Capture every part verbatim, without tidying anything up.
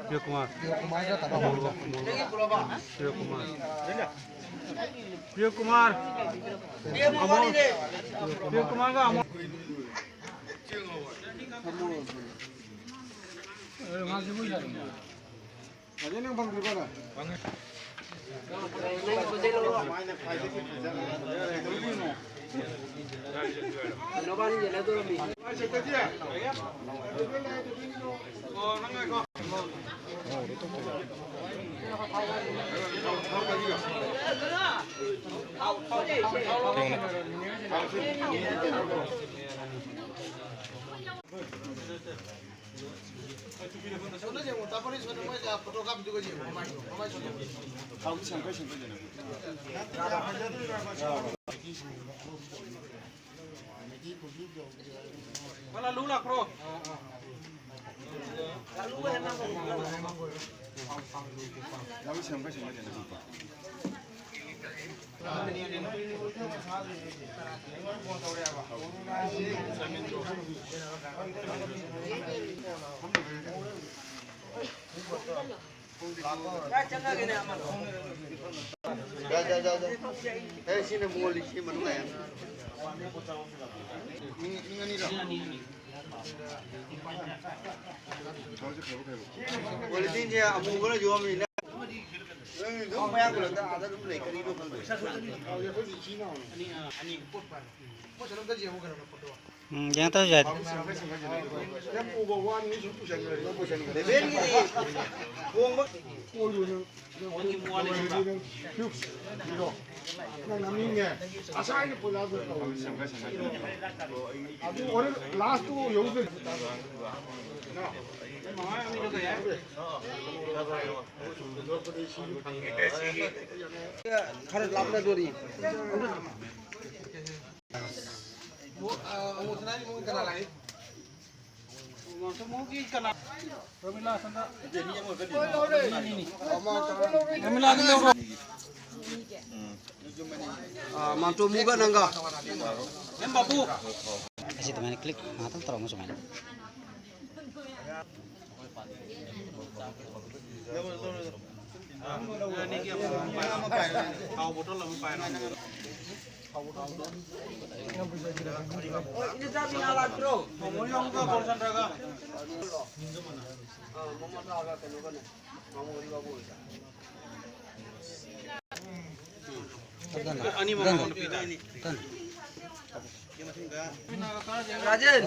प्रिय कुमार। प्रिय कुमार। प्रिय कुमार। प्रिय कुमार का अमोल। ꯌꯥ, ꯌꯥ, ꯌꯥ, ꯌꯥ꯫ ꯑꯦ, ꯁꯤꯅ ꯃꯣꯜꯂꯤ, ꯁꯤ ꯃꯅꯨꯡ ꯂꯥꯛꯑꯦ꯫ ꯃꯤ, ꯃꯤ ꯑꯅꯤꯔꯣ? ꯀ꯭ꯋꯥꯂꯤꯇꯤꯁꯦ ꯑꯃꯨꯕꯅ ꯌꯣꯝꯃꯤꯅ꯫ ꯅꯪ ꯑꯗꯨꯝ ꯃꯌꯥꯡ ꯈꯨꯂꯛꯇ ꯑꯥꯗ ꯑꯗꯨꯝ ꯂꯩ, ꯀꯔꯤꯅꯣ ꯈꯪꯗꯦ꯫ ꯑꯅꯤ, ꯑꯅꯤ꯫ ꯄꯣꯠ ꯆꯩ ꯑꯝꯇ ꯌꯦꯡꯉꯨ ꯀꯩꯅꯣ, ꯐꯣꯇꯣ꯫ ꯎꯝ, ꯌꯦꯡꯉꯛꯇ꯭ꯔꯁꯨ ꯌꯥꯏꯗ꯫ ꯅꯪ ꯅꯃꯤꯡꯅꯦ꯫ ꯑꯁꯥꯏꯗ ꯄꯣꯂꯥꯗ ꯇꯧꯔꯤꯅꯦ꯫ ꯑꯗꯨ ꯍꯣꯔꯦꯟ ꯂꯥꯁꯇꯨ ꯌꯧꯗ꯭ꯔꯗꯤ꯫ ꯈꯔ ꯂꯥꯞꯅꯗꯣꯔꯤ꯫ ꯑꯥ, ꯃꯥꯟꯇꯣ ꯃꯨꯒ ꯅꯪꯒ꯫ ꯑꯁꯤ ꯑꯗꯨꯃꯥꯏꯅ click ꯉꯥꯛꯇꯪ ꯇꯧꯔꯝꯃꯣ ꯁꯨꯃꯥꯏꯅ꯫ ꯑꯅꯤꯃꯛ ꯃꯉꯣꯟꯗ ꯄꯤꯗꯥꯏ? ꯔꯥꯖꯦꯟ!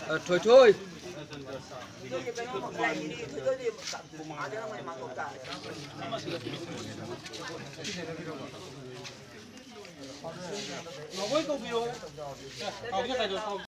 ꯑ, ꯊꯣꯏꯊꯣꯏ꯫